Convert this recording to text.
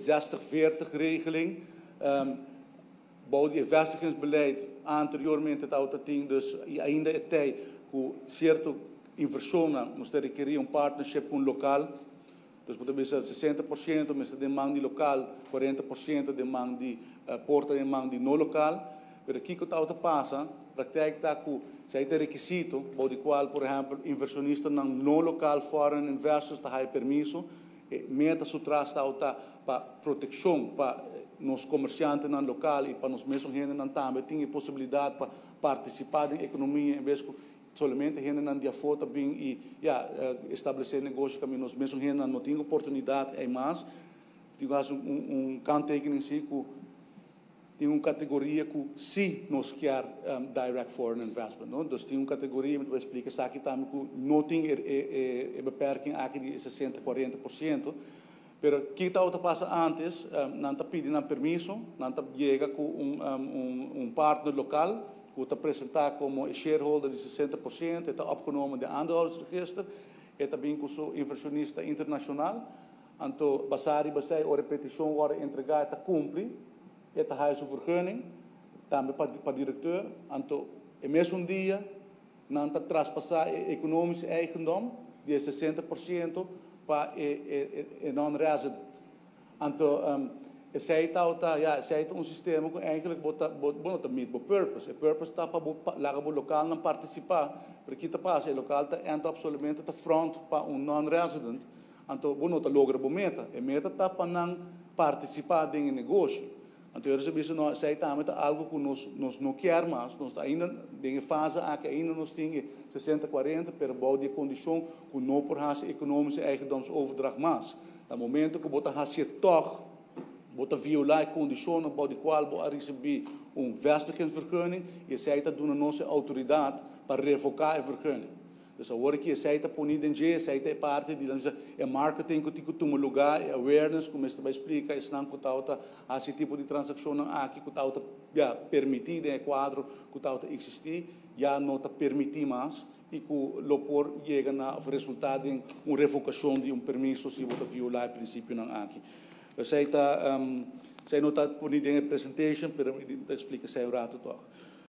60-40 regeling. Bou di vestigingsbeleid anteriormente tabata tin, dus ainda e tey cu cierto inversion mester requeri un partnership cu local. Dus por ta 60% mester den man di local, 40% den man di por ta den man di no local. Pero kico ta pasa, praktijk ta cu esey ta requisito, bou di cual, por ehempel, inversionistanan no local, foreign investors, ta haya permiso, e meta su tras ta pa proteccion pa nos comerciantenan local y pa nos mes hendenan tambe tin e posibilidad pa participa den economia en bes cu solamente hendenan di afo ta bin y, ja, establece negoshi cu nos mes hende no tin oportunidad y mas. Digo, un kanttekening si cu tin un categoria cu si nos kier direct foreign investment, no? Dus tin un categoria, mi ta splica esaki tambe, cu no tin e beperking aki di 60, 40%, pero kico ta pasa antes, nan ta pidi un permiso, nan ta yega cu un partner local, cu ta presenta como shareholder di 60%, ta opgenomen den aandeelhoudersregister, y tambe cu su inversionista internacional. Anto, basa riba esey, e peticion wordo entrega, ta cumpli, e ta haya su vergunning, tambe pa director. Anto, e mesun dia, nan ta traspasa e economische eigendom, di 60% pa e non-resident. Anto, esey ta, ja, esey ta un sistema cu eigenlijk bo ta, bo ta meet bo purpose. E purpose ta pa laga bo local nan participa, pasobra kico ta pasa, e local ta end up solamente ta front pa un non-resident. Anto, bo no ta logra bo meta. E meta ta pa nan participa den negoshi. Anto, eu recebi isso, no, esey tambe ta algo cu nos no kier mas, nos ainda den fase aki ainda nos tin 60, 40, pero bou di condicion cu no por haci economische eigendomsoverdracht mas. Na momento cu bo ta haci toch, bo ta viola e condicion bou di cual bo a ricibi un vestigingsvergunning, y esey ta duna nos autoridad pa revoca e vergunning. Dus awor cu esey ta poni den dje, esey ta parti di e marketing cu tin cu tuma luga, e awareness, cu ta bay splica, esnan cu ta e tipo di transaccion aki cu ta, ja, permiti den cuadro cu ta existi, ya no ta permiti mas y cu lo por yega na resulta den un revocacion di un permiso si bo ta viola e principionan aki. Esey ta, esey no ta poni den presentation, pero mi ta splica esey un rato toch.